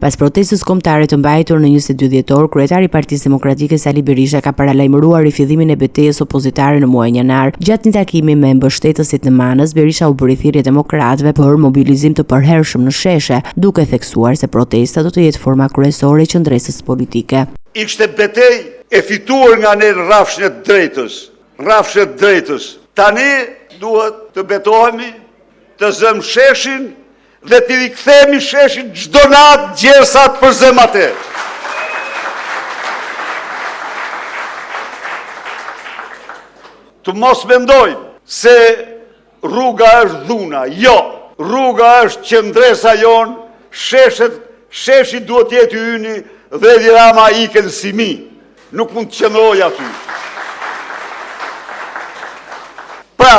Pas protestës kombëtare të mbajtur në 22 dhjetor, kryetari i Partisë Demokratike Sali Berisha ka paralajmëruar rifillimin e betejës opozitare në muajin janar. Gjatë një takimi me mbështetësit në Manëz, Berisha u bëri thirrje demokratëve për mobilizim të përhershëm në sheshe, duke theksuar se protesta do të jetë forma kryesore e qëndresës politike. Ishte betejë e fituar nga ne në rrafshin e të drejtës, rrafshin e të drejtës. Tani duhet të betohemi, të zëmë sheshin dhe t'i rikthehemi sheshit çdo natë gjersa të përzëmë atë. Të mos mendojmë se rruga është dhuna, jo, rruga është qëndresa jonë, sheshet, sheshi duhet të jetë i yni dhe Edi Rama ikën si mi, nuk mund të qëndrojë aty. Pra,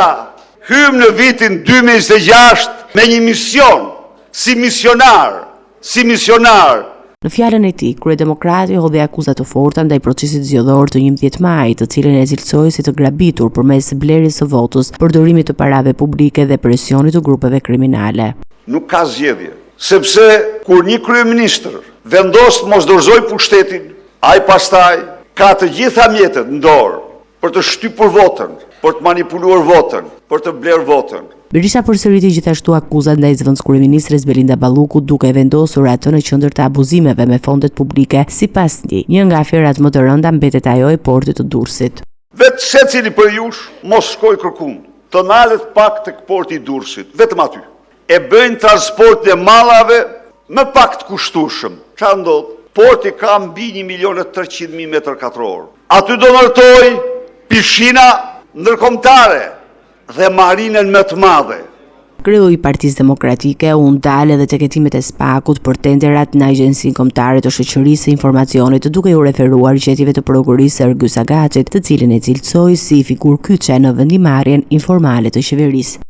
Hymë në vitin 2026 me një mision, si misionar, si misionar. Në fjalën e tij, kryedemokrati hodhi akuza të forta ndaj procesit zgjedhor të 11 majit, të cilin e cilësoi si të grabitur përmes blerjes së votës, përdorimit të parave publike dhe presionit të grupeve kriminale. Nuk ka zgjedhje, sepse kur një kryeministër vendos të mos dorëzojë pushtetin, ai pastaj ka të gjitha mjetet në dorë Për të shtypur votën, për të manipuluar votën, për të blerë votën. Berisha përsëriti gjithashtu akuzat ndaj zëvendëskryeministres Belinda Balluku duke e vendosur atë në qendër të abuzimeve me fondet publike. Sipas tij, një nga aferat më të rënda mbetet ajo e portit të Durrësit. Vetë secili prej jush mos shkojë kërkund, të nalet pak tek porti i Durrësit, vetëm aty. E bëjnë transportin e mallrave më pak të kushtueshëm. Çfarë ndodh? Porti ka mbi një milion e 300.000 metër katror. Aty do ndërtojë pishina ndërkombëtare dhe marinën më të madhe. Kreu i Partisë Demokratike u ndal edhe tek hetimet e SPAK-ut për tenderat në Agjencinë Kombëtare të Shoqërisë së Informacionit, duke iu referuar gjetjeve të prokurorisë së Ergys Agaçit, të cilin e cilësoi si figurë kyçe në vendimmarrjen informale të qeverisë.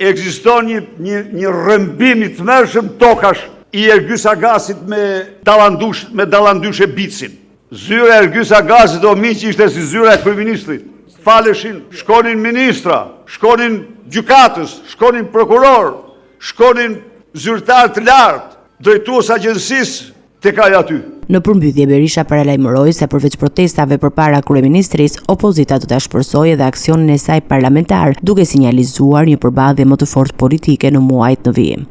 Ekziston një një një rrëmbim i tmerrshëm tokash i Ergys Agasit me Dallandush me Dallandyshe Bicin. Zyra e Ergys Agasit o miq ishte si zyra e kryeministrit. Faleshin, shkonin ministra, shkonin gjykatës, shkonin prokurorë, shkonin zyrtarë të lartë, drejtues agjencisë Tek ai aty. Në përmbyllje, Berisha paralajmëroi se përveç protestave përpara kryeministrisë, opozita do të ashpërsojë edhe aksionin e saj parlamentar, duke sinjalizuar një përballje më të fortë politike në muajt në vijim.